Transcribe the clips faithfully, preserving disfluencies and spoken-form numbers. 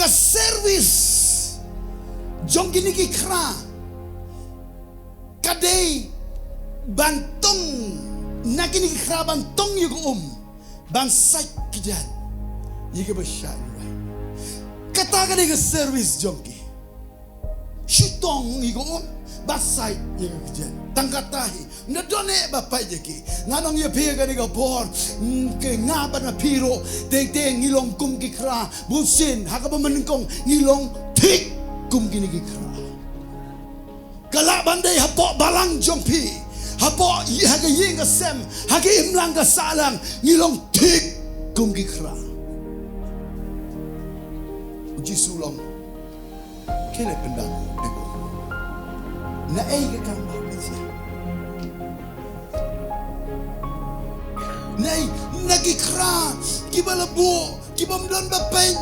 Service jong kine ki khra ka dei ban tong, na kine ki khra ban tong ïa ka um, ban sait kjat ïa kiba shah ïa u rei. Kata ka dei ka service jong ki. Shu tong ïa ka um, ban sait ïa ka kjat. Tang kata hi. Ym don eh ba pait ïa ki. Ngan ong ïa phi ha kane ka por, mm, ki nga bad nga phi ruh, teng teng ngi long kum ki khra, bunsien ha kaba mynnyngkong ngi long thik kum kine ki khra. Ka lah ban dei hapoh balang jong phi, hapoh ï-, ha ka ïing ka sem, ha ka imlang ka sahlang, ngi long thik kum ki khra. U Jisu u ong, khie leit pyndap, dei ko. Na ei ka kam ba ka jia? Na ei, na ki khra kiba la buh, kibym don ba peit?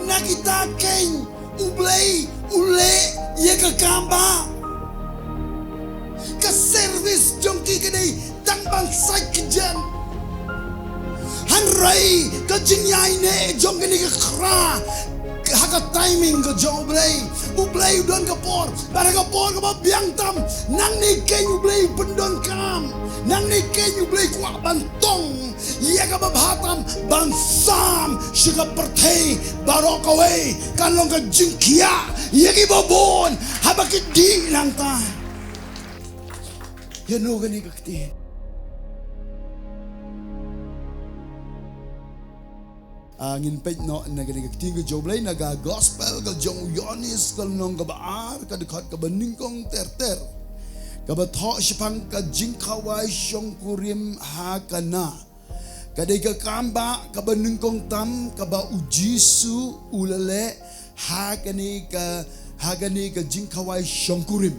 Na kita keiñ U Blei u leh ïa ka kam ba? Ka service jong ki ka dei tang ban sait kjat. Hynrei ka jingïaineh jong kine ki khra ha ka timing ka jong U Blei. U Blei u don ka por, bad ha ka por kaba biang tam, nangne keiñ U Blei u pyndonkam. Nangne keiñ U Blei u kwah ban tong ïa kaba bha tam, ban sam sha ka pyrthei baroh kawei. Kan long ka jingkhiah ïa kiba bun haba ki dih nangta. Ïa no kane ka ktien? Ah, ngin peit noh na kane ka ktien ka jong U Blei na ka Gospel ka jong u Ïoannis, ka lynnong kaba ar, ka dkhot kaba nyngkong ter ter. Kaba thoh shaphang ka jingkhawai shongkurim ha Kana. Ka dei ka kam ba kaba nyngkong tam kaba U Jisu u la leh ha kane ka, ha kane ka jingkhawai shongkurim.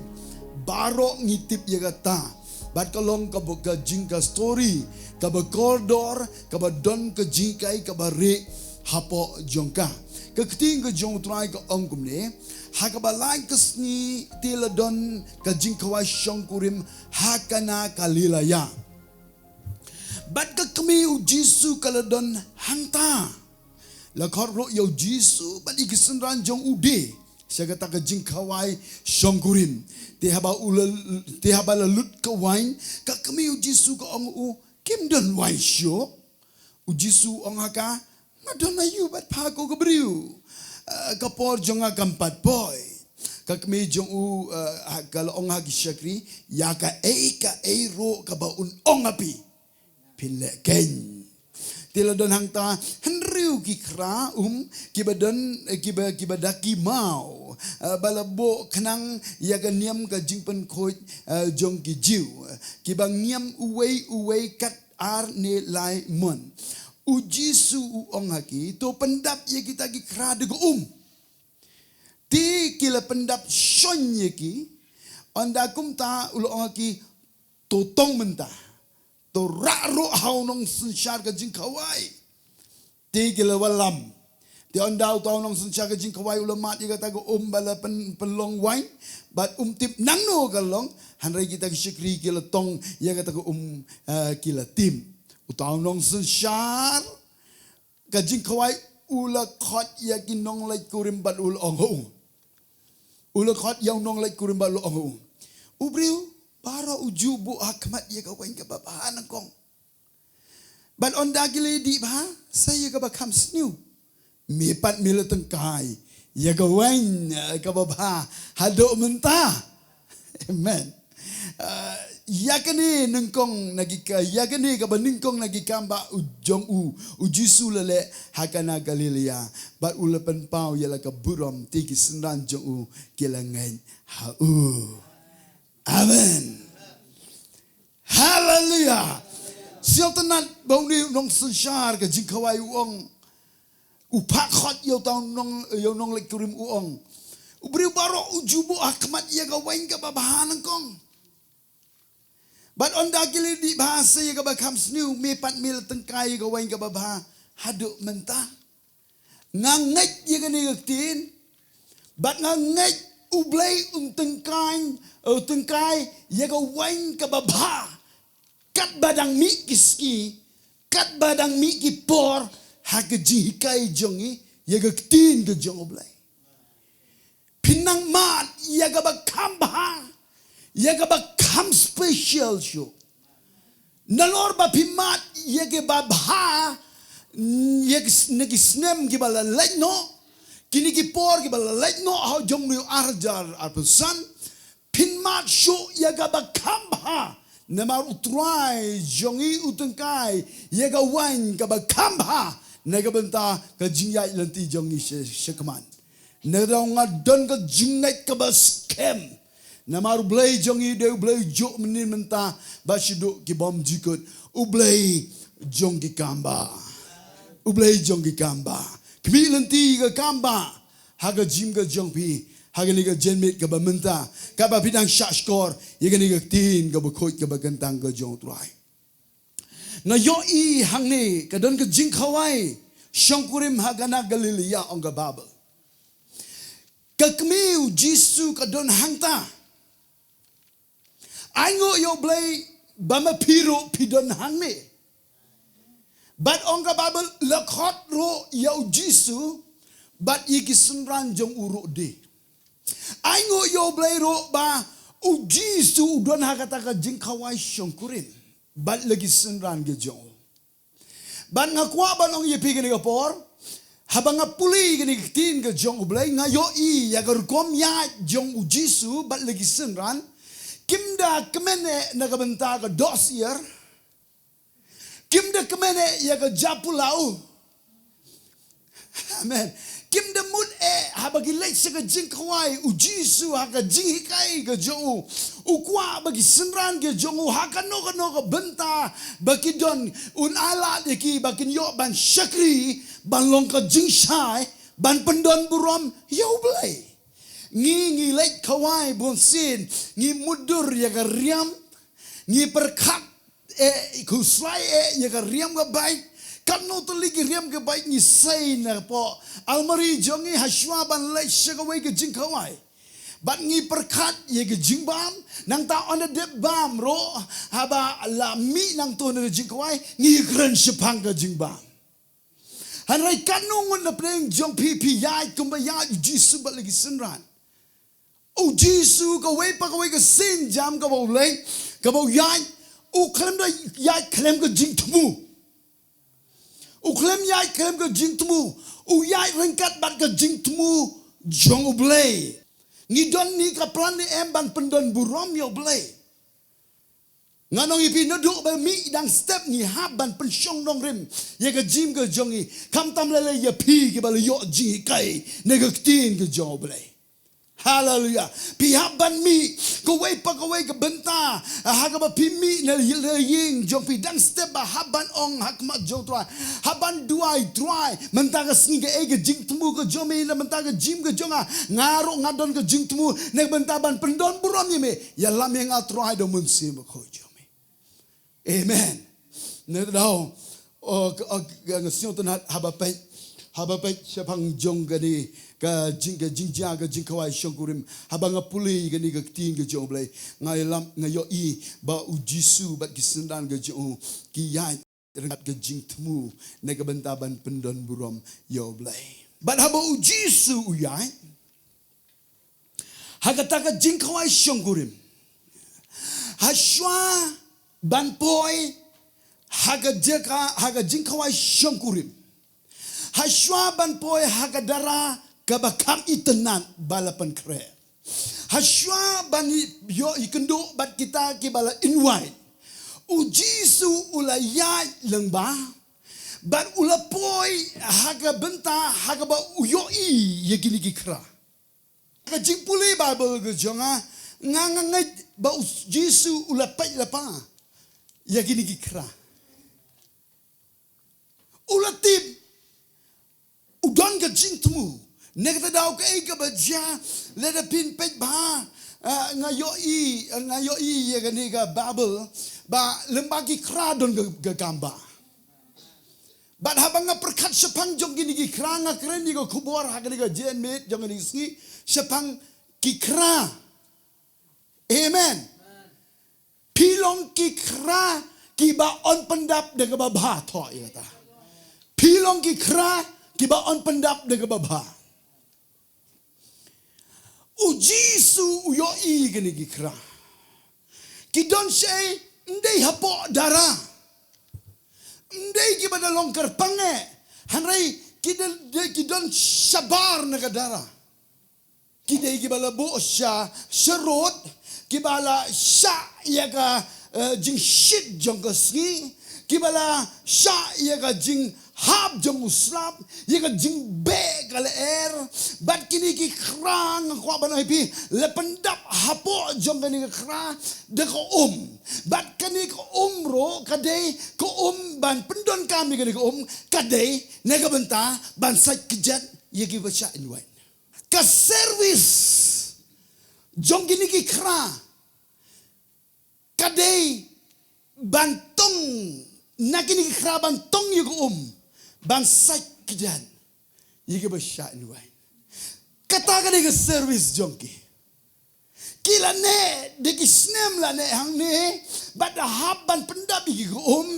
Baroh ngi tip ïa kata. Bad ka long kaba ka jing ka story kaba kordor, kaba don ka jinghikai kaba rieh hapoh jong ka. Ka ktien ka jong U Trai ka ong kumne, ha kaba lai ka sngi te la don ka jingkhawai shongkurim ha Kana Galilea. Bad ka kmie U Jisu ka la don hangta. La khot ruh ïa U Jisu bad ïa ki synran jong u de sha kata ka jingkhawai shongkurim. Te haba u la, te haba la lut ka wain, ka kmie U Jisu ka ong ïa u, "Kim don wain shuh?" U Jisu u ong ha ka, "Nga don aïu bad pha ko ka briew? Eh, ka por jong nga kam pat poi." Ka kmie jong u, eh, ha, ka la ong ha ki shakri, "Ïa kaei kaei ruh kaba un ong ha phi, phin leh keiñ." Te la don hangta hynriew ki khra um, kiba don, eh, kiba, kiba da ki maw, eh, ba la buh khnang ïa ka niam ka jingpynkhuid, eh, jong ki Jiw, eh, kiba ngiam uwei uwei kat ar ne lai mon. U Jisu u ong ha ki, "To pyndap ïa kita ki khra da ka um." Te ki la pyndap shon ïa ki. Ynda kumta u la ong ha ki, "To tong mynta. To rah ruh ha u nongsynshar ka jingkhawai." Te ki la wallam. Te ynda uta u nongsynshar ka jingkhawai u la mad ïa kata ka um ba la pyn-, pynlong wain, bad um tip nangno ka long, hynrei kita ki shakri ki la tong ïa kata ka um, eh, ki la tim. Uta u nongsynshar ka jingkhawai u la khot ïa ki nongleit kurim bad u la ong ha u. U la khot ïa u nongleit kurim bad u la ong ha u. U briew baroh u ju buh ha khmat ïa ka wain kaba bha nyngkong. Bad ynda ki la dih bha, sa ïa kaba kham sniew. Me pat me la tyngkai ïa ka wain, eh, kaba bha haduh mynta. Amen. Ah, ïa kane nyngkong na ki ka, ïa kane kaba nyngkong na ki kam ba u jong u, U Jisu u la leh ha Kana Galilea. Bad u la pynpaw ïa la ka burom, te ki synran jong u ki la ngeit ha u. Amen. Haleluia. Sngewtynnat ba une u nongsynshar ka jingkhawai u ong, u phah khot ïa uta u nong, ïa u nongleit kurim u ong, u briew baroh u ju buh ha khmat ïa ka wain kaba bha nyngkong. Bad ynda ki la dih bha, sa ïa kaba kham sniew, me pat me la tyngkai ïa ka wain kaba bha haduh mynta. Nga ngeit ïa kane ka ktien. Bad nga ngeit U Blei un tyngkai, un tyngkai ïa ka wain kaba bha. Katba dang mih ki sngi, katba dang mih ki por, ha ka jinghikai jong ngi ïa ka ktien ka jong U Blei. Phin nang mad ïa kaba kham bha, ïa kaba kham special shuh. Nalor ba phi mad ïa kaba bha, ïa ki s-, na ki snem kiba la leit noh, kine ki por kiba la leit noh ha u jong u ar hajar arphew san, phin mad shuh ïa kaba kham bha. Namar U Trai jong ngi u tyngkai ïa ka waiñ kaba kham bha na ka bynta ka jingïaid lynti jong ngi sha, shakhmat. Na ka daw nga don ka jingngeit kaba skhem. Namar U Blei jong ngi u dei U Blei u juh mynnin mynta bad shaduh ki bymjukut. U Blei jong ki kam bha. U Blei jong ki kam bha. Khmih lynti ka kam bha ha ka jingim ka jong phi ha kane ka janmiet kaba mynta, kaba phi dang shahshkor ïa kane ka ktien kaba khuid kaba kyntang ka jong U Trai. Nga ïohi hangne ka don ka jingkhawai shongkurim ha Kana Galilea, ong ka Baibl. Ka kmie U Jisu ka don hangta. Ai nguh ïa U Blei ba ma phi ruh phi don hangne. Bad ong ka Baibl, la khot ruh ïa U Jisu bad ïa ki synran jong u ruh de. Ai nguh ïa U Blei ruh ba U Jisu u don ha kata ka jingkhawai shongkurim bad la ki synran ki jong u. Bad nga kwah ban ong ïa phi kane ka por, haba nga pule ïa kane ka ktien ka jong U Blei, nga ïohi ïa ka rukom ïaid jong U Jisu bad la ki synran, kim da kmen eh na ka bynta ka dohsyiar, kim da kmen eh ïa ka japulau. Amen. Kim da mut eh haba ki leit sha ka jingkhawai U Jisu ha ka jinghikai ka jong u. U kwah ba ki synran ki jong u ha kano kano ka bynta ba ki don, un ailad ïa ki ba kin ïoh ban shakri, ban long ka jingshai, ban pyndon burom ïa U Blei. Ngi, ngi leit khawai bunsien, ngi mutdur ïa ka riam, ngi pyrkhat eh, khuslai eh ïa ka riam ka bike. Katno tylli ki riam ka bike ngi sei na poh almari jong ngi ha shuwa ban leit sha kawei ka jingkhawai. Bad ngi pyrkhat ïa ka jingbam, nangta ynda dep bam ruh, haba la mih nangto na ka jingkhawai, ngi kren shaphang ka jingbam. Hynrei katno ngut na pdeng jong phi phi ïaid kumba ïaid U Jisu bad la ki synran? U Jisu kawei pa kawei ka sienjam kaba u leit, kaba u ïaid, u khlem da ïaid khlem ka jingthmu. U khlem ïaid khlem ka jingthmu, u ïaid ryngkat bad ka jingthmu jong U Blei. Ngi don ne ka plan ne em ban pyndon burom ïa U Blei? Ngan ong ïa phi, naduh ba mih dang step ngi hap ban pynshong nongrim ïa ka jingim ka jong ngi. Khamtam lei lei ïa phi kiba la ïoh jinghikai na ka ktien ka jong U Blei. Haleluia. Phi hap ban mih kawei pa kawei ka bynta ha kaba phi mih na ïing jong phi, dang step ba hap ban ong ha khmat jong U Trai, hap ban duwai, Trai, mynta ka sngi kaei ka jingthmu ka jong me na bynta ka jingim ka jong nga? Nga ruh nga don ka jingthmu na ka bynta ban pyndon burom ïa me. Ïalam ïa nga Trai da u Mynsiem Bakhuid jong me. Amen. Na kata ka daw, o, o, nga sngewtynnat haba peit, haba peit shaphang jong kane ka jing, ka jingjia ka jingkhawai shongkurim, haba nga pule kane ka ktien ka jong U Blei, nga ïalam, nga ïohi ba U Jisu bad ki synran ka jong u ki ïaid ryngkat ka jingthmu na ka bynta ban pyndon burom ïa U Blei. Bad haba U Jisu u ïaid ha kata ka jingkhawai shongkurim, ha shuwa ban poi ha ka jaka, ha ka jingkhawai shongkurim, ha shuwa ban poi ha ka dara kaba kham itynnat ba la pynkhreh, ha shuwa ban ïoh ïakynduh bad kita kiba la invite, U Jisu u la ïaid lyngba bad u la poi ha ka bynta ha kaba u ïohi ïa kine ki khra. Ka jingpule Baibl ka jong nga, nga, nga ngeit ba U Jisu u la peit lypa ïa kine ki khra. U la tip, u don ka jingthmu. Na kata ka daw kaei kaba jia, lada phin peit bha, ah, nga ïohi, nga ïohi ïa kane ka Baibl ba lyngba ki khra don ka, ka kam bha. Bad haba nga pyrkhat shaphang jong kine ki khra, nga kren ïa ka khubor ha kane ka janmiet jong kane ka sngi shaphang ki khra. Amen. Phi long ki khra kiba yn pyndap da kaba bha, thoh ïa kata. Ki long ki khra kiba yn pyndap da kaba bha. U Jisu u ïohi kine ki khra. Ki don shaei, ym dei hapoh dara. Ym dei kiba da long kyrpang eh. Hynrei ki da, da, ki don shabar na ka dara. Ki dei kiba la buh sha sharud, kiba la shah ïa ka, eh, jingshit jong ka sngi, kiba la shah ïa ka jinghap jong u slap, ïa ka jingbeh ka lyer. Bad kine ki khra, nga kwah ban ong ïa phi, la pyndap hapoh jong kane ka khra da ka um. Bad kane ka um ruh ka dei ka um ban pyndonkam ïa kane ka um, ka dei na ka bynta ban sait kjat ïa kiba shah invite. Ka service jong kine ki khra ka dei ban tong, na kine ki khra ban tong ïa ka um ban sait kjat ïa kiba shah invite. Kata ka dei ka service jong ki. Ki la neh, da ki snem la neh hangne, bad da hap ban pyndap ïa ki ka um.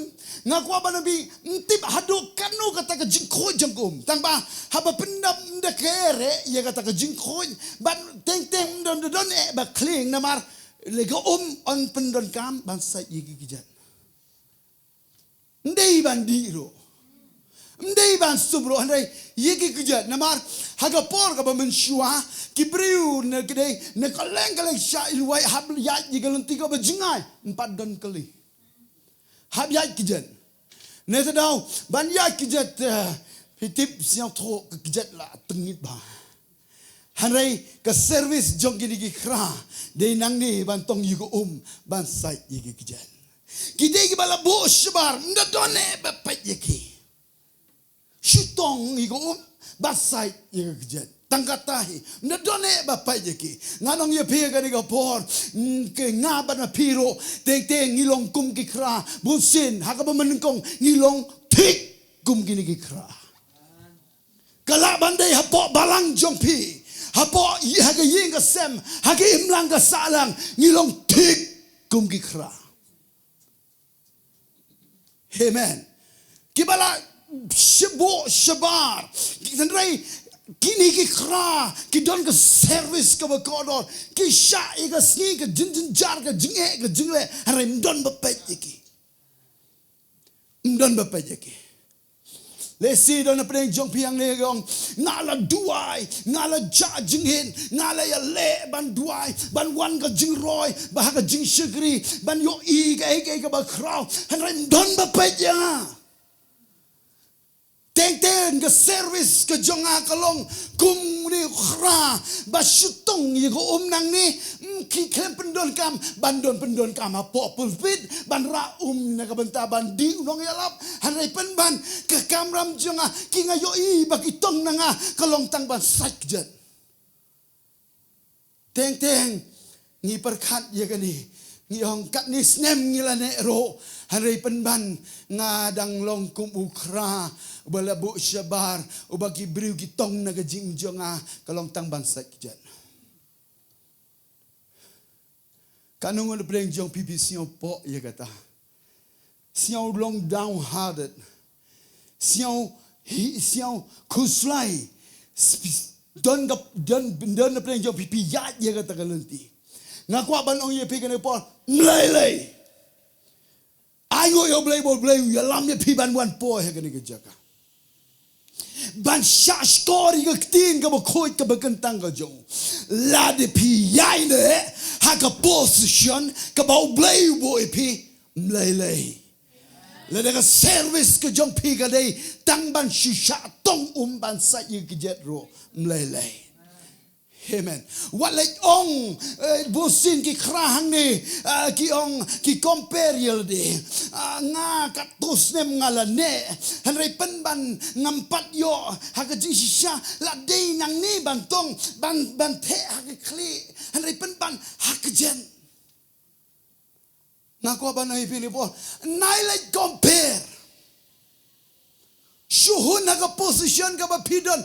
Nga kwah ban ong ïa phi, ym tip haduh katno kata ka jingkhuid jong ka um. Tang ba haba pyndap ym da kyreh ïa kata ka jingkhuid, bad teng teng ym don, don, don eh ba khlieng, namar lei ka um yn pyndonkam ban sait ïa ki kjat. Ym dei ban dih ruh. Ym dei ban sum ruh, hynrei ïa ki kjat. Namar ha ka por kaba mynshuwa, ki briew na ka dei, na ka leng ka leng shah invite, hap ïaid ïa ka lynti kaba jngai, ym pat don kali. Hap ïaid kjat. Nangta daw ban ïaid kjat, eh, phi tip, sngewthuh ka kjat la tyngit bha. Hynrei ka service jong kine ki khra dei nangne ban tong ïa ka um ban sait ïa ki kjat. Ki dei kiba la buh shabar, ym da don eh ba peit ïa ki. Shu tong ïa ka um ban sait ïa ki kjat. Tang kata hi, ym da don eh ba peit ïa ki. Ngan ong ïa phi ha kane ka por, mm, ke nga bad ma phi ruh, teng teng ngi long kum ki khra, bunsien ha kaba mynnyngkong ngi long thik kum kine ki khra. Ka lah ban dei hapoh balang jong phi, hapoh i-, ha ka ïing ka sem, ha ka imlang ka sahlang, ngi long thik kum ki khra. Amen. Kiba la shah buh shabar, hynrei kine ki khra ki don ka service kaba kordor, ki shah ïa ka sngi, ka jingjynjar, ka jingeh, ka jingleh, hynrei ym don ba peit ïa ki. Ym don ba peit ïa ki. Lehse don na pdeng jong phi hangne, ong, nga la duwai, nga la jah jinghiar, nga la ïaleh ban duwai, ban wan ka jingroi, ba ha ka jingshakri, ban ïohi kaei kaei kaba khraw, hynrei ym don ba peit ïa nga. Teng teng ka service ka jong nga ka long kum une u khra ba shu tong ïa ka um nangne, mm, ki khlem pyndonkam ban don pyndonkam hapoh pulpit, ban rah um na ka bynta ban dih u nongïalap, hynrei pynban ka kamram jong nga, ki nga ïohi ba ki tong na nga, ka long tang ban sait kjat. Teng teng ngi pyrkhat ïa kane, ngi ong katne snem ngi la neh ruh, hynrei pynban nga dang long kum u khra uba la buh shabar, uba ki briew ki tong na ka jingim jong nga, ka long tang ban sait kjat. Katno ngut na pdeng jong phi phi sngew pok ïa kata? Sngew long downhearted. Sngew hi, sngew khuslai. Sp-, don ka, don, don na pdeng jong phi phi ïaid ïa kata ka lynti. Nga kwah ban ong ïa phi kane ka por, ym lei lei. Ai nguh ïa U Blei ba U Blei u ïalam ïa phi ban wan poi ha kane ka jaka. Ban shah shkor ïa ka ktien kaba khuid kaba kyntang ka jong u. Lada phi ïaid ne ha ka position kaba U Blei u buh ïa phi, ym lei lei. Lada ka service ka jong phi ka dei tang ban shu shah tong um ban sait ïa ka kjat ruh, ym lei lei. Amen. Wat leh ong, eh, bunsien ki khra hangne, eh, ki ong, ki compare ïa lade. Ah, nga katto snem nga la neh. Hynrei pynban ngam pat ïoh ha ka jingshisha, la dei nangne ban tong, ban, ban theh ha ka khlieh. Hynrei pynban ha ka kjat. Nga kwah ban ong ïa phi ne por, nai leit compare. Shu hun ha ka position kaba phi don,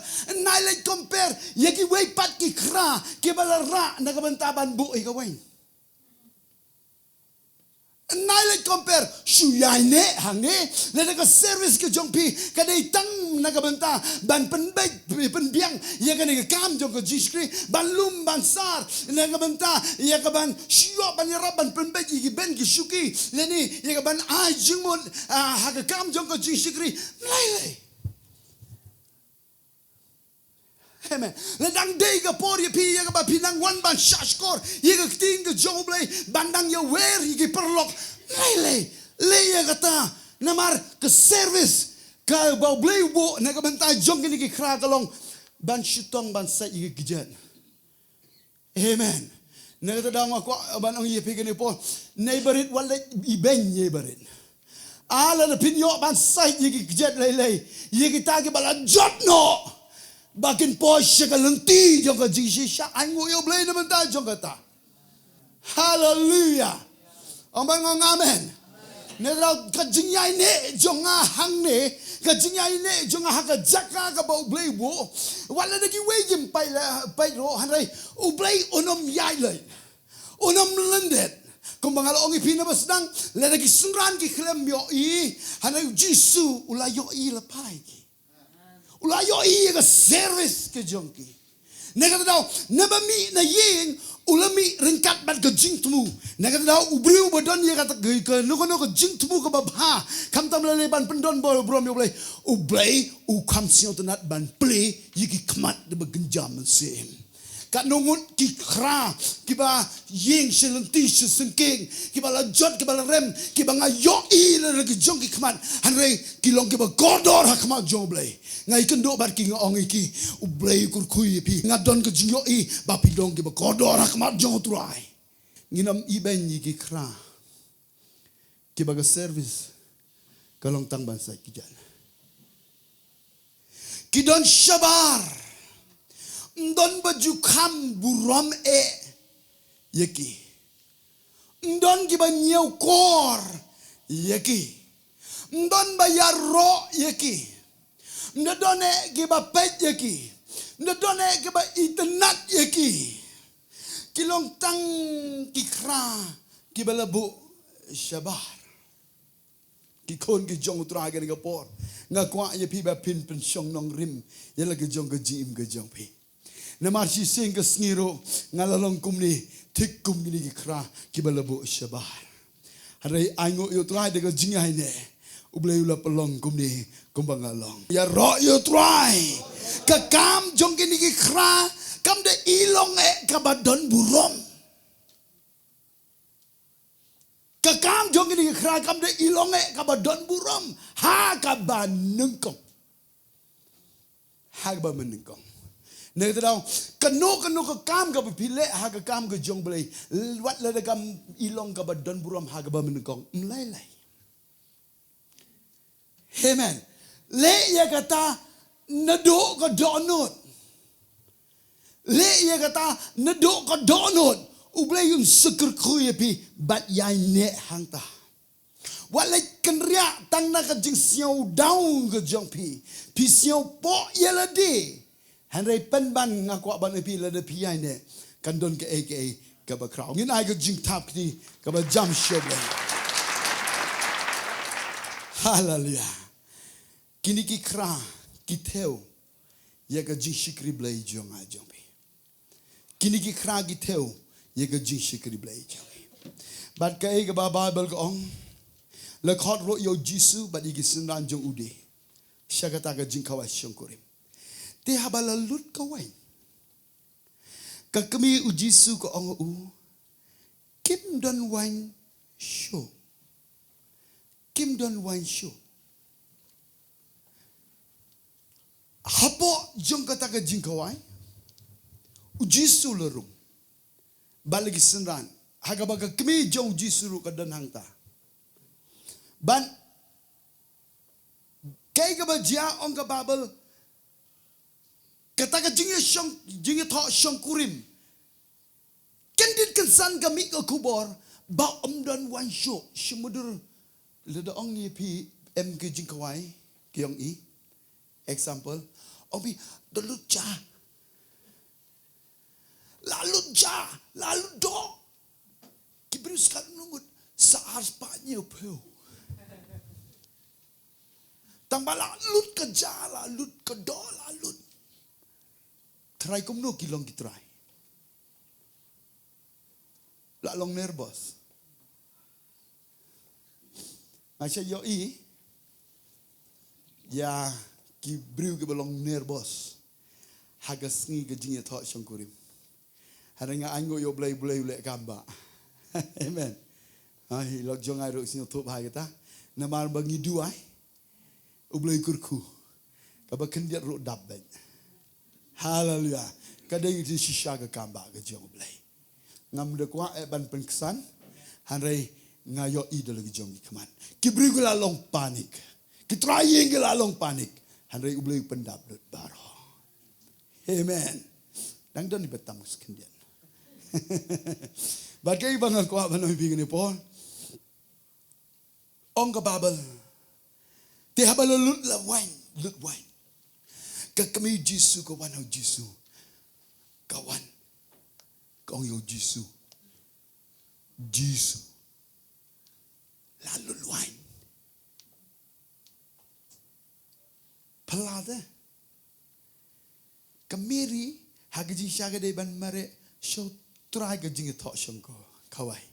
nai leit compare ïa kiwei pat ki khra kiba la rah na ka bynta ban buh ïa kawei. Nai leit compare, shu ïaineh hangne. Lada ka service ka jong phi ka dei tang na ka bynta ban pynbeit, pynbiang ïa kane ka kam jong ka jingshakri, ban lum ban sar, na ka bynta ïa ka ban shu ïoh ban ïarap ban pynbeit ïa ki ben ki shuki, lane ïa ka ban ai jingmut, ah, ha ka kam jong ka jingshakri, mlei lei. Amen. La dang dei ka por ïa phi ïa kaba phi nang wan ban shahshkor ïa ka ktien ka jong U Blei, ban dang ïawer ïa ki paralok. Lei lei, lei ïa kata. Namar ka service kaba U Blei u buh na ka bynta jong kine ki khra ka long ban shu tong ban sait ïa ki kjat. Amen. Na kata daw nga kwah ban ong ïa phi kane por. Neighborit wat leh ibeiñ neighborit. Ah, lada phin ïoh ban sait ïa ki kjat lei lei, ïa kita kiba la jot noh, ba kin poi sha ka lynti jong ka jingshisha, ai nguh ïa U Blei na bynta jong kata. Haleluia. Ong ba ngong amen. Ne la ka jingïaineh jong nga hangne, ka jingïaineh jong nga ha ka jaka kaba U Blei u buh. Wat lada kiwei kim peit la, peit ruh, hynrei U Blei un ym ïaid lei, un ym lyndet. Kumba nga la ong ïa phi na ba sdang, lada ki synran ki khlem ïohi, hynrei U Jisu u la ïohi, la phai ki. U la ïohi ïa ka service ka jong ki. Na kata daw, naba mih na ïing, u la mih ryngkat bad ka jingthmu. Na kata daw, u briew ba don ïa kata ka, kano kano ka jingthmu kaba bha, khamtam lane ban pyndon burom ïa U Blei, U Blei u kham sngewtynnat ban plie ïa ki khmat da ba kynja mynsiem. Katno ngut ki khra kiba ïeng sha lynti sha syngkien, kiba la jot, kiba la rem, kiba nga ïohi la ki jong ki khmat, hynrei ki long kiba kordor ha khmat jong U Blei. Nga ïakynduh bad ki, nga ong ïa ki, U Blei u kyrkhu ïa phi. Nga don ka jingïohi ba phi long kiba kordor ha khmat jong U Trai. Ngin ym ibeiñ ïa ki khra kiba ka service ka long tang ban sait ki kjat. Ki don shabar. Ym don ba ju kham burom eh ïa ki. Ym don kiba ñiewkor ïa ki. Ym don ba ïaroh ïa ki. Ym da don eh kiba peit ïa ki. Ym da don eh kiba itynnat ïa ki. Ki long tang ki khra kiba la buh shabar. Ki khun ki jong U Trai, kane ka por nga kwah ïa phi ba phin pynshong nongrim ïa la ka jong ka jingim ka jong phi. Namar shisien ka sngi ruh nga la long kumne, thik kum kine ki khra kiba la buh shabar. Hynrei ai nguh ïa U Trai da ka jingïaineh, U Blei u la pynlong kumne kumba nga long. Ïaroh ïa U Trai. Ka kam jong kine ki khra kam da i long eh kaba don burom. Ka kam jong kine ki khra kam da i long eh kaba don burom ha kaba nyngkong. Ha kaba nyngkong. Na kata daw, kano kano ka kam kaba phi leh ha ka kam ka jong U Blei, wat lada kam i long kaba don burom ha kaba nyngkong, ym lei lei. Amen. Leh ïa kata naduh ka dohnud. Leh ïa kata naduh ka dohnud. U Blei un sa kyrkhu ïa phi bad ïaineh hangta. Wat leh kynriah tang na ka jingsngewdaw ka jong phi. Phi sngewpoh ïa lade. Hynrei pynban nga kwah ban ong ïa phi, lada phi ïaineh, kan don kaei kaei kaba khraw. Ngin ai ka jingthap kti kaba jam sha U Blei. Haleluia. Kine ki khra ki thew ïa ka jingshakri Blei jong nga jong phi. Kine ki khra ki thew ïa ka jingshakri Blei jong phi. Bad kaei kaba Baibl ka ong, la khot ruh ïa U Jisu bad ïa ki synran jong u de sha kata ka jingkhawai shongkurim. Te haba la lut ka waiñ, ka kmie U Jisu ka ong ha u, kim don waiñ shuh. Kim don waiñ shuh. Hapoh jong kata ka jingkhawai, U Jisu la rung bad la ki synran, ha kaba ka kmie jong U Jisu ruh ka don hangta. Bad kaei kaba jia, ong ka Baibl, kata ka jingïashong, jingïathoh shongkurim, kyndit kynsan ka mih ka khubor ba ym don waiñ shuh. Shu mutdur, lada ong ïa phi em ka jingkhawai, ki ong i, example, ong phi, da lut ja, la lut ja, la lut doh. Ki briew skat ngut, Sa ar spah hynñiew phew. Tang ba la lut ka ja, la lut ka doh, la lut. Trai kumno ki long ki trai. La long nervous. Nga shu ïohi ïa ki briew kiba long nervous ha ka sngi ka jingïathoh shongkurim. Hynrei nga ainguh ïa U Blei, U Blei u leh kam ba. Amen. Ai, lok jong nga ruh sngewthuh bha ïa kata. Namar ba ngi duwai, U Blei kyrkhu. Kaba khyndiat ruh dap beit. Haleluya. Ka dei ka jingshisha ka kam ba ka jong U Blei. Ngam da kwah eh ban pynksan. Hynrei nga ïohi da la ki jong ki khmat. Ki briew ki la long panik. Ki trai ïing ki la long panik. Hynrei U Blei u pyndap lut baroh. Amen. Dang don iba tam khyndiat. Bad kaei ba nga kwah ban ong ïa phi kane ka por. Ong ka Baibl. Te haba la lut la waiñ, lut waiñ. Ka kmie U Jisu, ka wan ha U Jisu. Ka wan. Ka ong ïa U Jisu. Jisu. La lut waiñ. Phylla te. Ka Mary, ha ka jingshisha ka dei ban mareh sha U Trai ka jingïathoh shongkor, kawei.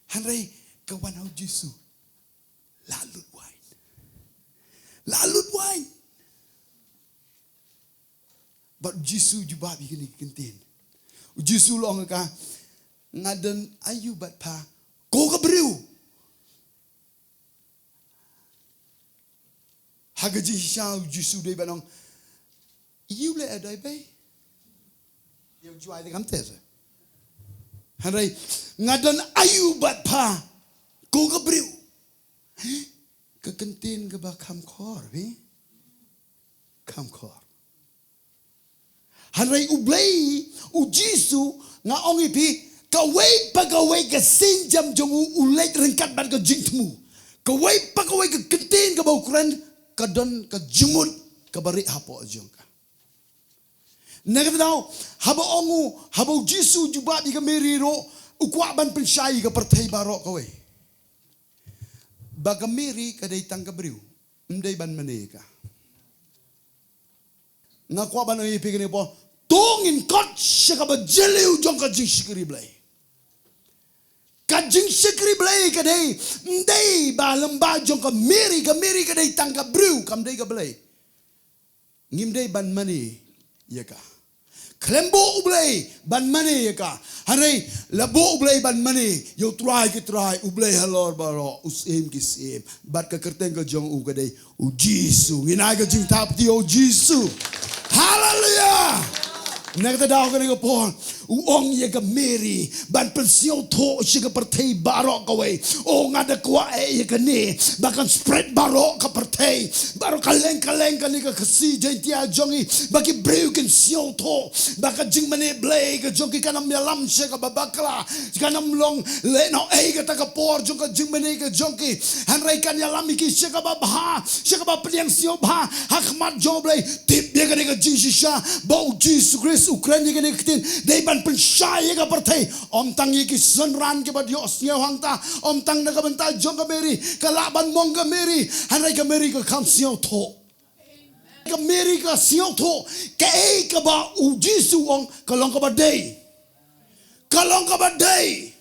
Hynrei ka wan ha U Jisu. La lut waiñ. La lut waiñ. Bad U Jisu u jubab ïa kane ka ktien. U Jisu u la ong ïa ka, nga don aïu bad pha, ko ka briew. Ha ka jingshisha U Jisu u dei ban ong, ïa u leh aïu dei bei. Ïa u juai te kam te se. Hynrei, nga don aïu bad pha, ko ka briew. Ka ktien kaba kham khor, phi. Kham khor. Hynrei U Blei, U Jisu, nga ong ïa phi, kawei pa kawei ka sienjam jong u, u leit ryngkat bad ka jingthmu. Kawei pa kawei ka ktien kaba u kren, ka don ka jingmut, kaba rieh hapoh jong ka. Na kata daw, haba ong u, haba U Jisu u jubab ïa ka Mary ruh, u kwah ban pynshai ïa ka pyrthei baroh kawei. Ba ka Mary ka dei tang ka briew, ym dei ban mane ïa ka. Nga kwah ban ong ïa phi kane ka por. To ngin kot sha kaba jylliew jong ka jingshakri Blei. Ka jingshakri Blei ka dei, ym dei ba lyngba jong ka Mary, ka Mary ka dei tang ka briew, kam dei ka Blei. Ngim dei ban mane ïa ka. Khlem buh U Blei ban mane ïa ka. Hynrei, la buh U Blei ban mane ïa U Trai ki trai, U Blei halor baroh, U Syiem ki syiem. Bad ka kyrteng ka jong u ka dei U Jisu. Ngin ai ka jingthap ïa U Jisu. Haleluya! Na kata daw kane ka por, u ong ïa ka Mary ban pynsngewthuh sha ka pyrthei baroh kawei. O nga da kwah eh ïa kane ba kan spread baroh ka pyrthei, baroh kylleng kylleng kane ka Khasi Jaiñtia jong ngi, ba ki briew kin sngewthuh ba ka jingmane Blei ka jong ki kan ym ïalam sha kaba bakla, kan ym long lehnohei kata ka por jong ka jingmane ka jong ki. Hynrei kan ïalam ïa ki sha kaba bha, sha kaba pdiang sngewbha ha khmat jong U Blei. Tip ïa kane ka jingshisha ba U Jisu Khrist u kren ïa kane ka ktien dei ban pynshai ïa ka pyrthei. Ym tang ïa ki synran kiba ïohsngew hangta, ym tang na ka bynta jong ka Mary, ka lah ban mong ka Mary, hynrei ka Mary ka kham sngewthuh. Ka Mary ka sngewthuh kaei kaba U Jisu u ong ka long kaba dei. Ka long kaba dei.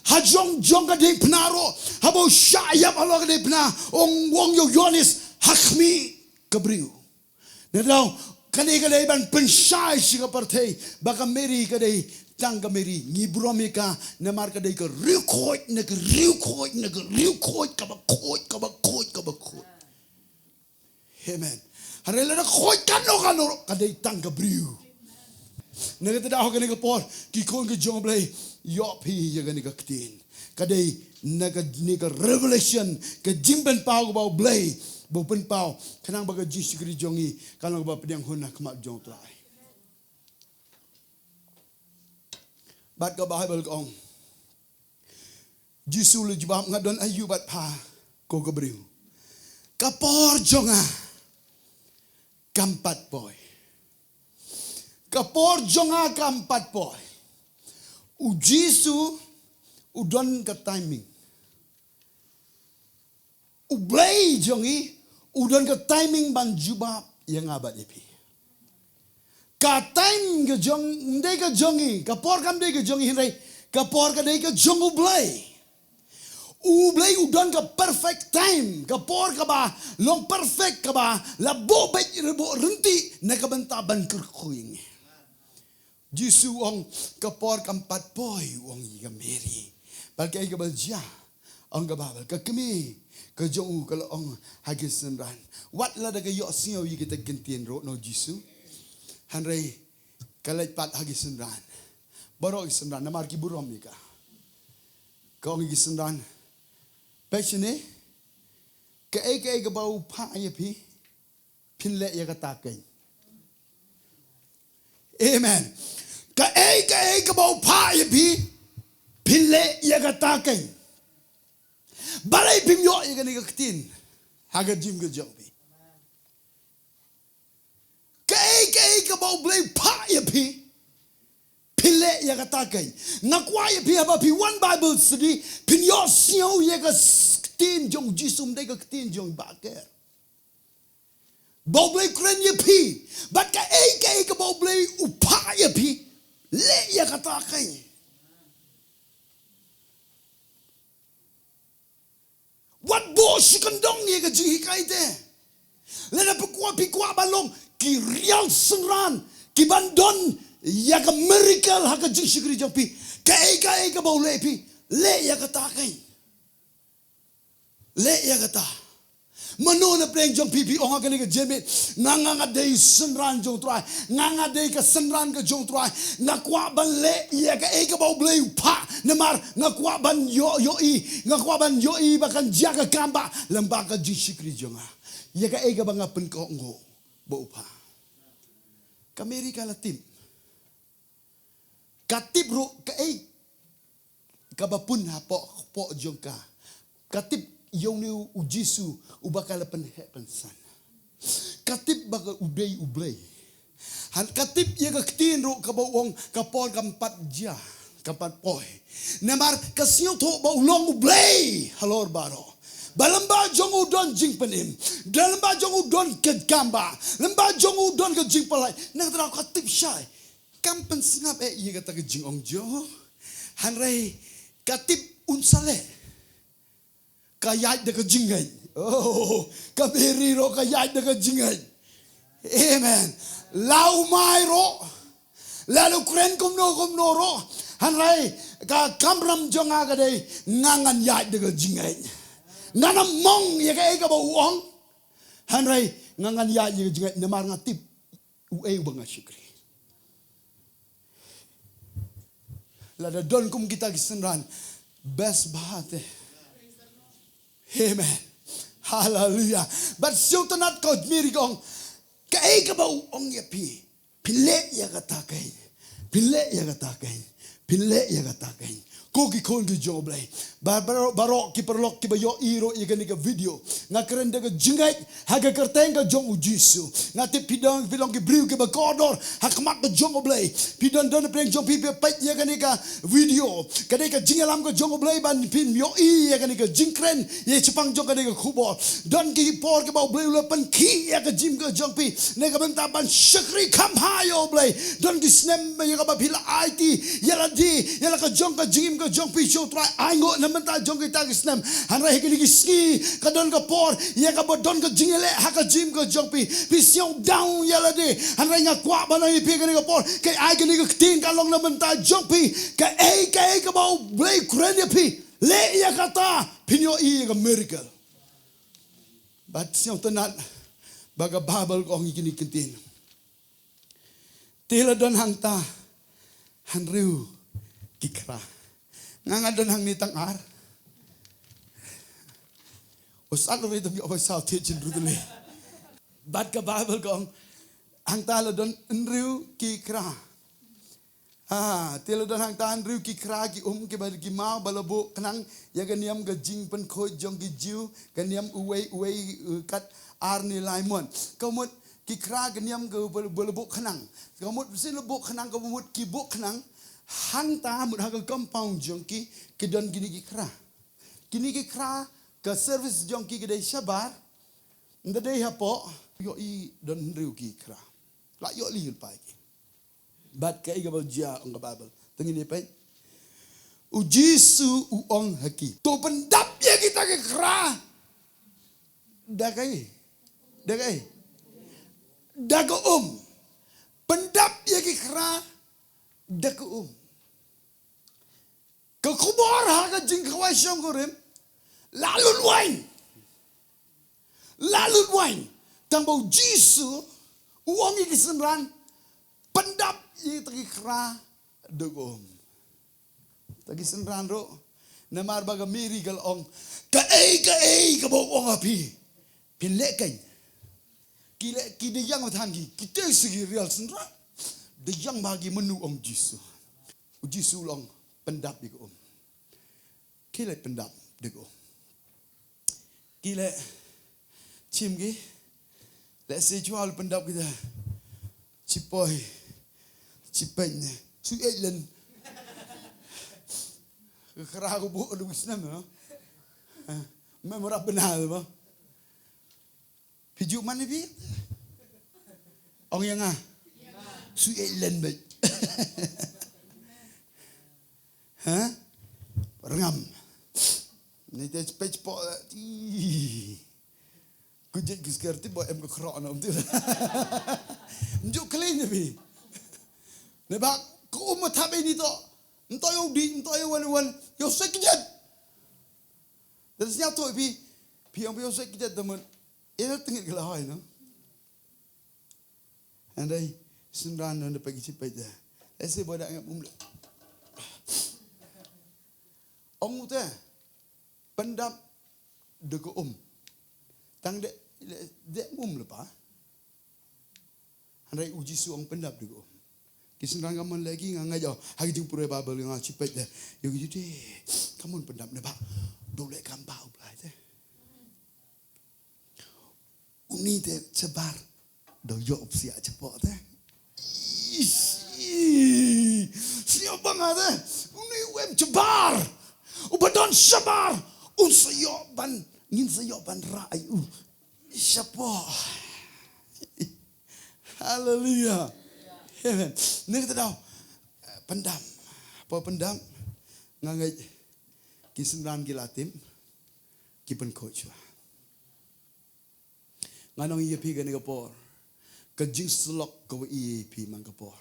Ha jong jong ka diengphna ruh, haba u shah ïap halor ka diengphna, ong, ong ïa u Ïoannis, ha khmih ka briew. Nangta kane ka dei ban pynshai sha ka pyrthei ba ka Mary ka dei tang ka Mary. Ngi burom ïa ka namar ka dei ka riewkhuid na ka riewkhuid na ka riewkhuid kaba khuid, kaba khuid, kaba khuid. Amen. Hynrei lada khuid kano kano ka dei tang ka briew. Na kata daw kane ka por, ki khun ki jong U Blei, ïoh phi ïa kane ka ktien. Ka dei na kane ka revelation, ka jingpynpaw kaba U Blei ba u pynpaw, khnang ba ka jingshakri jong ngi kan long kaba pdiang hun ha khmat jong U Trai. Bad ka Baibl ka ong, Jisu u la jubab, nga don aïu bad pha, ko ka briew. Ka por jong nga kam pat poi. Ka por jong nga kam pat poi. U Jisu u don ka timing. U Blei jong ngi u don ka timing ban jubab ïa nga bad ïa phi. Ka time ka jong, ym dei ka jong ngi, ka por kam dei ka jong ngi, hynrei ka por ka dei ka jong U Blei. U Blei u don ka perfect time, ka por kaba long perfect, kaba la buh beit, la buh ryntih na ka bynta ban kyrkhu ïa ngi. Jisu u ong, ka por kam pat poi, u ong ïa ka Mary. Bad kaei kaba jia? Ong ka Baibl, ka kmie ka jong u ka la ong ha ki synran, wat lada ka ïohsngew ïa kita ki ktien ruh na u Jisu, hynrei ka leit pat ha ki synran, baroh ki synran, namar ki burom ïa ka. Ka ong ïa ki synran, peit shane, kaei kaei kaba u phah ïa phi, phin leh ïa kata keiñ. Amen. Kaei kaei kaba u phah ïa phi, phin leh ïa kata keiñ. Balei phim ïoh ïa kane ka ktien ha ka jingim ka jong phi? Kaei kaei kaba U Blei u phah ïa phi, phin leh ïa kata keiñ. Nga kwah ïa phi haba phi wan Bible study, phin ïohsngew ïa ka s-, ktien jong u Jisu, ym dei ka ktien jong i Bah Ker. Ba U Blei u kren ïa phi, bad kaei kaei kaba U Blei u phah ïa phi, leh ïa kata keiñ. Wat buh shi kyndong ïa ka jinghikai te. Lada phi kwah, phi kwah ban long ki riewsynran kiban don ïa ka miracle ha ka jingshakri jong phi, kaei kaei kaba u leh ïa phi, leh ïa kata keiñ. Leh ïa kata. Mano na pdeng jong phi, phi ong ha kane ka janmiet, nga, nga, nga dei synran jong u Trai, nga, nga dei ka synran ka jong u Trai, nga kwah ban leh ïa kaei kaba U Blei u phah, namar nga kwah ban ïoh, ïohi, nga kwah ban ïohi ba kan jia ka kam ba lyngba ka jingshakri jong nga. Ïa kaei kaba nga pynkohnguh ba u phah. Ka Mary ka la tip. Ka tip ruh kaei kaba pun hapoh kpoh jong ka. Ka tip ïa une u Jisu uba ka la pynheh pynsan. Ka tip ba ka u dei U Blei. Hynrei ka tip ïa ka ktien ruh kaba u ong, ka por kam pat jia, kam pat poi. Namar ka sngewthuh ba u long U Blei halor baroh. Ba lyngba jong u don jingpynim, ba lyngba jong u don ka kam ba, lyngba jong u don ka jingpyllait. Na kata ka tip shai. Kam pynsngap eh ïa kata ka jingong jong u. Hynrei ka tip un sa leh. Ka ïaid da ka jingngeit. Oh, ka Mary ruh ka ïaid da ka jingngeit. Amen. La u mai ruh, la u kren kumno kumno ruh, hynrei ka kamram jong nga ka dei, nga ngan ïaid da ka jingngeit. Ngan ym mong ïa kaei kaba u ong, hynrei nga ngan ïaid da ka jingngeit namar nga tip uei uba nga shakri. Lada don kum kita ki synran, best bha te. Amen. Hallelujah. Bad sngewtynnat, ka Mary ka ong, kaei kaba u ong ïa phi, phin leh ïa kata keiñ. Phin leh ïa kata keiñ. Phin leh ïa kata keiñ. Ko ki khun ki jong U Blei. Ba-, baroh, baroh ki paralok kiba ïohi ruh ïa kane ka video. Nga kren da ka jingngeit ha ka kyrteng ka jong u Jisu. Nga tip phi don, phi long ki briew kiba kordor ha khmat ka jong U Blei. Phi don, don pdeng jong phi, phi peit ïa kane ka video. Kane ka jingïalam ka jong U Blei ban phin ïohi ïa kane ka jingkren ïa shaphang jong kane ka khubor. Don ki por kiba U Blei u la pynkhih ïa ka jingim ka jong phi na ka bynta ban shakri kham bha ïa U Blei. Don ki snem ïa kaba phi la aiti ïa lade, ïa la ka jong ka jingim ka jong phi sha U Trai, ai nguh na bynta jong kita ki snem. Hynrei ha kine ki sngi ka don ka por ïa kaba don ka jingïaleh ha ka jingim ka jong phi. Phi sngew down ïa lade. Hynrei nga kwah ban ong ïa phi ha kane ka por, kaei kane ka ktien ka long na bynta jong phi. Kaei kaei kaba U Blei u kren ïa phi, leh ïa kata, phin ïohi ïa ka miracle. Bad sngewtynnat ba ka Baibl ka ong ïa kine ki ktien. Te la don hangta hynriew ki khra. Nga nga don hangne tang ar. U sat ruh ri tam ïoh ba saw te jin ruh te le. Bad ka Baibl ka ong hangta la don hynriew ki khra. Ah, te la don hangta hynriew ki khra ki um kiba ki maw ba la buh khnang ïa ka niam ka jingpynkhuid jong ki Jiw, ka niam uwei uwei, eh, kat ar ne lai mon. Ka mut ki khra ka niam ka ba, ba la buh khnang. Ka mut shisha la buh khnang, ka mut ki buh khnang. Hangta mut ha ka compound jong ki, ki don kine ki khra. Kine ki khra Ka service jong ki ka dei shabar. Nda dei hapoh. Ïohi don hynriew ki khra. La ïoh li ïa ki. Bad kaei kaba jia ong ka Baibl. Te ngin ïa peit. U Jisu u ong ha ki, to pyndap ïa kita ki khra da kaei? Da kaei? Da ka um. Pyndap ïa ki khra da ka um. Ka khubor ha ka jingkhawai shongkurim la lut waiñ. La lut waiñ. Tang ba u Jisu u ong ïa ki synran, pyndap ïa kita ki khra da ka um. Kita ki synran ruh, namar ba ka Mary ka la ong, kaei kaei kaba u ong ha phi, phin leh kein. Ki leh, ki da ïeng ba than ki, kita sa ki real synran. Da ïeng ba ki mano ong Jisu. U Jisu u la ong pyndap ïa ka um. Ki leh pyndap da ka um. Ki leh shim ki. Lehse shuwa la pyndap kita, shi poi, shi peit ne, shu ïeit len. Ka khra ka buh da ka snem, no? Eh, mem rap bynta ba. Phi ju man phi? Ong ïa nga. Shu ïeit len beit. Ha? Rngam. Ni te peit po. Ih. Ku jait ku sker ti ba em ka khroh na um ti. Mjuk khlei ni phi. Ne ba ku um thap ini to. Nto ïa u di, nto ïa wan wan. Ïa u sek jait. Dan sñiaw to phi. Phi ong phi ïa u sek jait temen. Ïa tengit ka la hoi, no? Hynrei synran nong da peit ki shi peit de. Lehse ba da ngam um leh. Ong u te pyndap da ka um. Tang de, de um leh pa. Hynrei u Jisu ong pyndap da ka um. Ki synran ka mon leh ki nga ngeit o ha ki jingpule Baibl nga shi peit de. Ïa ki ju te ka mon pyndap ne ba. Do leh kam ba u Blai te. Uni te shabar. Do ïoh psiah shapoh te. Ish. Sñiaw ba nga te. Uni u em shabar. U ba don shabar. Un sa ïoh ban. Ngin sa ïoh ban rah ïa u shapoh. Haleluya. Amen. Ni kata daw. Pyndap. Hapoh pyndap. Nga ngeit ki synran ki la tip. Ki pynkhuid shuwa. Ngan ong ïa phi kane ka por. Ka jingsyllok kaba ïa phi man ka por.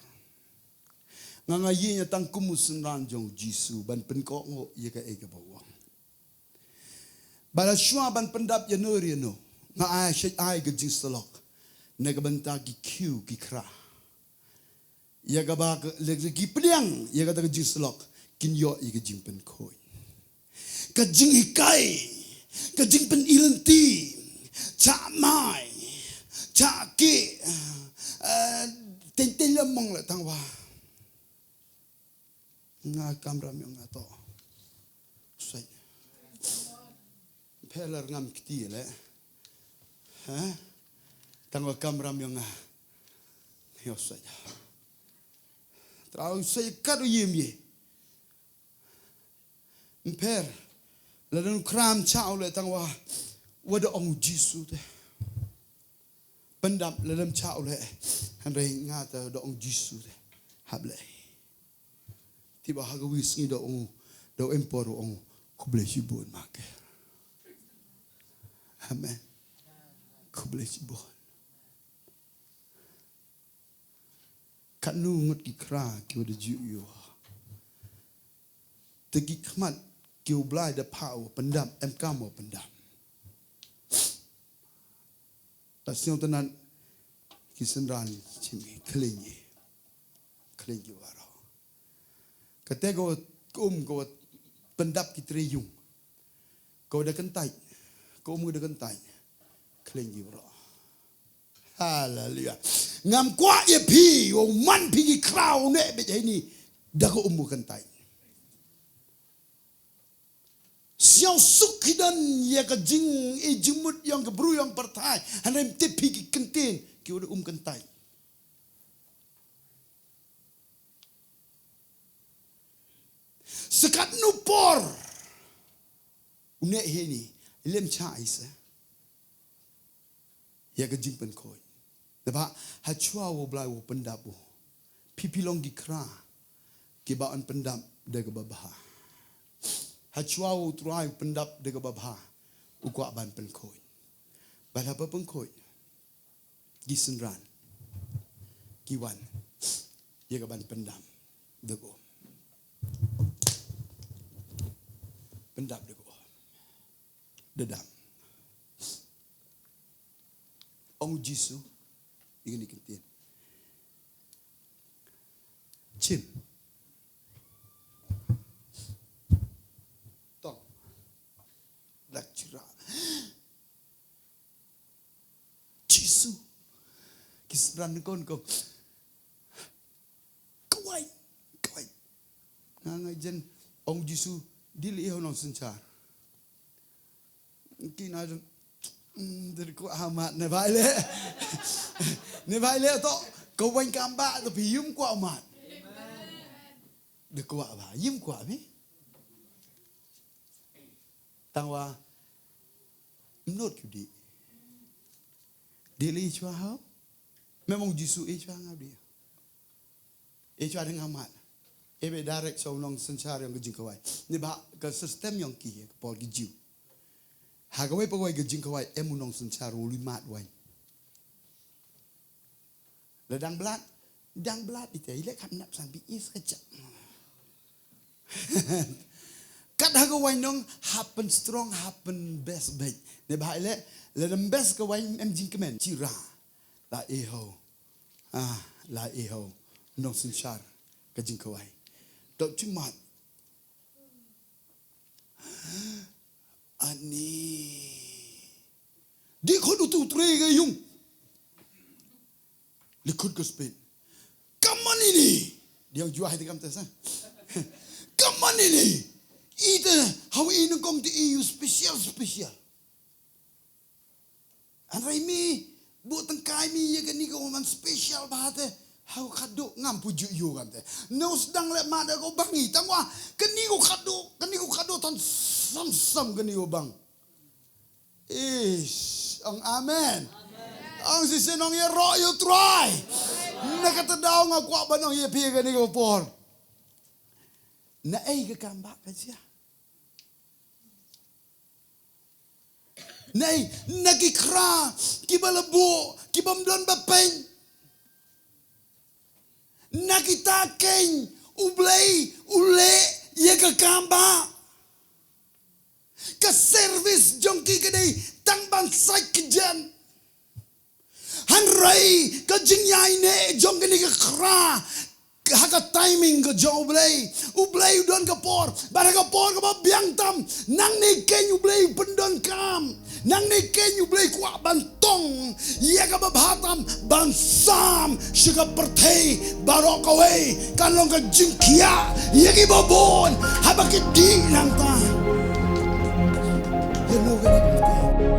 Nga nga ïa tang kum u synran jong u Jisu ban pynkohnguh ïa kaei kaba u ong. Ba la shuwa ban pyndap ïano ïano. Nga ai shait ai ka jingsyllok. Na ka bynta ki khiew ki khra. Ïa kaba ka, leh ki pdiang, ïa kata ka jingsyllok, kin ïoh ïa ka jingpynkhuid. Ka jinghikai, ka jingpyni lynti, cha mai, cha ki, eh, teng teng la mong la tang wa. Nga kamram ïong nga to. Sai. Pher la ngam kti le. Ha? Tang wa kamram ïong nga. Ïo sai. Trau sai kat u yim ye. Pher la dang kram cha u le tang wa. Wa da ong Jisu te. Pyndap la dang cha u le. Hynrei nga te da ong Jisu te. Hap le. Te ba ha ka wi sngi da ong, da em por ong, khublei shibun ma ke. Amen. Khublei shibun. Katno ngut ki khra ki wa da ju ïoh. Te ki khmat ki u Blai da pha u pyndap, em kam u pyndap. Ta sñiaw tynat ki synran chim ki khleiñ ki. Khleiñ ki waroh. Kate ko um ko pyndap ki tre yung. Ko da kyntait. Ko um da kyntait. Khleiñ ki waroh. Haleluya. Ngam kwah ïa phi, u man phi ki khraw ne beit heini. Da ko um u kyntait. Sñiaw suk hi don ïa ka jing, i jingmut ïong ka bru ïong pyrthai. Hynrei te phi ki kyntien, ki u da um kyntait. Sa katno por. U ne heini. Lem cha ise. Ïa ka jingpynkhuid. Naba ha chwa u Blai u pyndap u. Phi phi long ki khra. Kiba yn pyndap da kaba bha. Ha chwa u Trai u pyndap da kaba bha. U kwah ban pynkhuid. Bad haba pynkhuid. Ki synran. Ki wan. Ïa ka ban pyndap. Da ko. Pyndap da ko. Da dam. Ong Jisu. Ïa kane ka ktien. Chim. Tong. Dak chira. Jisu. Ki synran kon ko. Kawai. Kawai. Nga nga jen ong Jisu. Dili iho nong synchar. Ki na jen. Dili ko amat ne bai le. Ne bai le to. Kawai kamba to phi ym ko amat. De ko ba. Ym ko bi. Tangwa. Mnot ki di. Dili chwa hau. Memang Jisu e chwa ngam di. E chwa dang amat. E be direct sa u nong synchar ïong ka jingkawai. Ni ba ka system ïong ki ka por ki Jiw. Ha kawai pa kawai ka jingkawai em u nong synchar u limat wai. La dang blat, dang blat ite ile kam nap sang bi is ka chak. Kat ha kawai nong happen strong happen best bait. Ni ba ile la dang best kawai em jingkmen chira. La eho. Ah, la eho. Nong synchar. Ka jingkawai. Dok chimat. Ani. Di khot utu tre ga yung. Likut ka spin. Kaman ini. Dia jua hati kam tesa. Kaman ini. Ite hau ini kong ti iu special special. An rai mi, bu tengkai mi ya kani ko man special ba te. Hau khadu ngam puju yu kan te. No sedang le mada ko bangi tangwa. Kani ko khadu, kani ko khadu tan sam sam kani ko bang. Ish, ang amen. Ang sisi nong ya ro you try. Na kata daw nga kwa ba nong ya pi kani ko por. Na ei ka kamba ka jia. Nei, na ki khra, ki ba labu, ki bam don ba peng. Na ki ta keng, u Blei, u le, ye ka kamba. Ka service jong ki ka dei, tang ban sai ka jen. Hynrei ka jingïaineh jong kane ka khra ha ka timing ka jong U Blei. U Blei u don ka por, bad ha ka por kaba biang tam, nangne keiñ U Blei u pyndonkam. Nangne keiñ U Blei kwah ban tong ïa kaba bha tam ban sam sha ka pyrthei baroh kawei. Kan long ka jingkhiah ïa kiba bun haba ki dih nangta. Ïa no kane ka pyrthei.